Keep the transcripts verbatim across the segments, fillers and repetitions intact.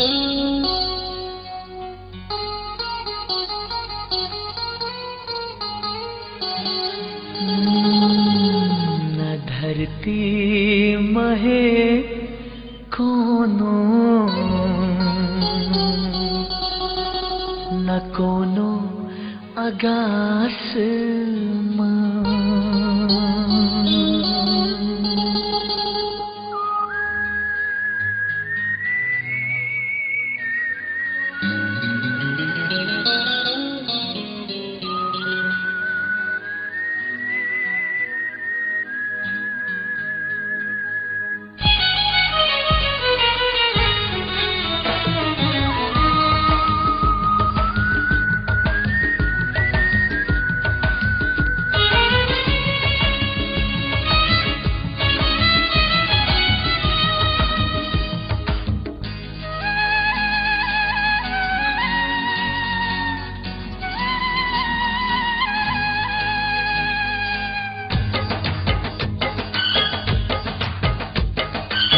न धरती म हे कोनो, न कोनो अगास म।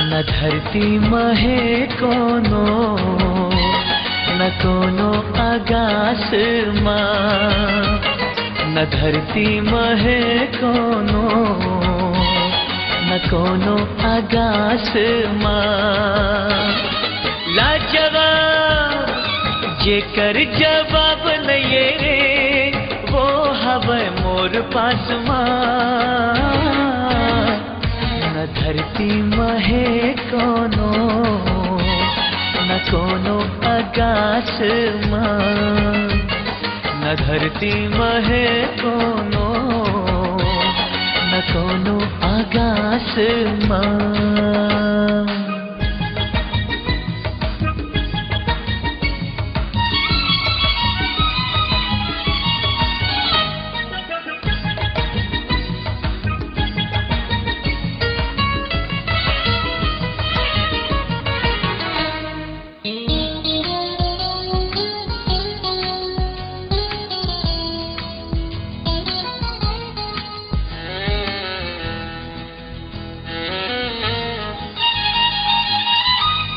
न धरती म हे कोनो, न कोनो अगास म। न धरती म हे कोनो, न कोनो अगास म। लाजवाब, जेकर जवाब नइये रे, वो हवय मोर पास म। न धरती म हे कोनो, न कोनो अगास म। न धरती म हे कोनो, न कोनो अगास म।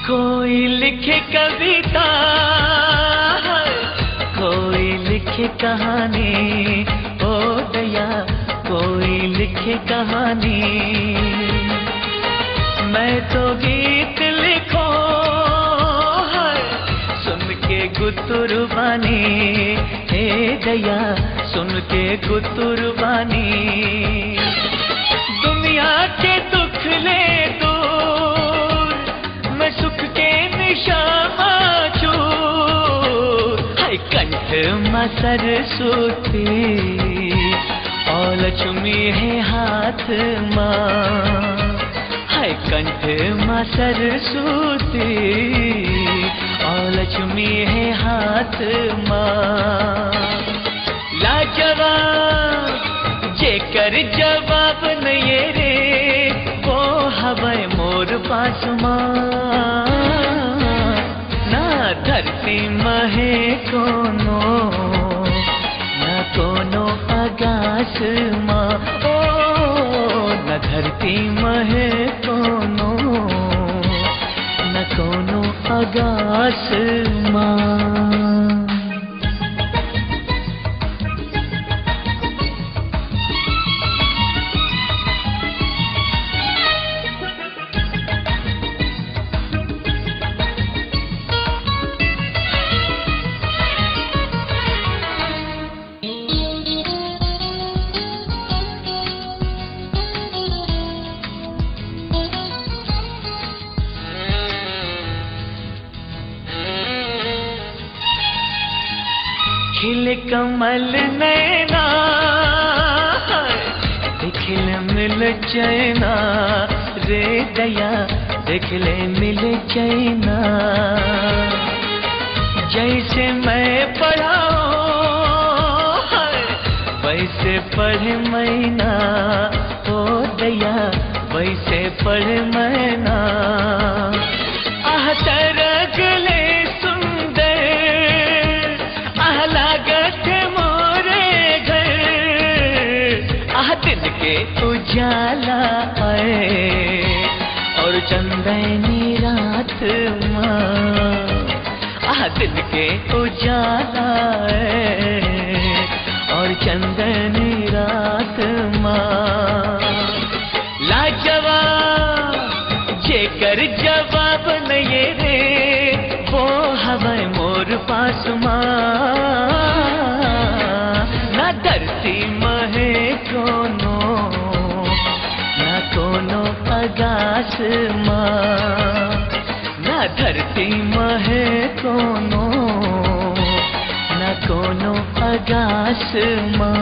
कोई लिखे कविता, कोई लिखे कहानी, ओ दया, कोई लिखे कहानी। मैं तो गीत लिखो है, सुन के गुतुर बानी, हे दया, सुन के गुतुर बानी। दुनिया के दुख ले दूर, मैं सुख के निशामा चूर। हाय कंठ मा सरस्वती, अउ लक्ष्मी हे हाथ मा। हाय कंठ मा सरस्वती, अउ लक्ष्मी हे हाथ मा। लाजवाब, जेकर जवाब नइये रे, वो हवय मोर पास मा। ना धरती म हे कोनो, ना कोनो अगास मा। ओ, ना धरती म हे कोनो, ना कोनो अगास मा। खिले कमल नैना, देख ले मिल चैना, रे दया, देख ले मिल चैना। जैसे मैं पढ़ाओ, वैसे पढ़े मैना, ओ दया, वैसे पढ़े मैना। आह, सरग ले सुंदर, आह, लागत मोरे घर, आह, दिन के उजाला आए, अउ चंदैनी रात मा। दिन के उजाला ए, और चंदनी रात मा लाजवाब, जेकर जवाब नइये रे, वो हवय मोर पास मा। ना धरती म हे कोनो, ना कोनो आकाश मा, ना धरती म हे कोनो, ना कोनो आकाश मा।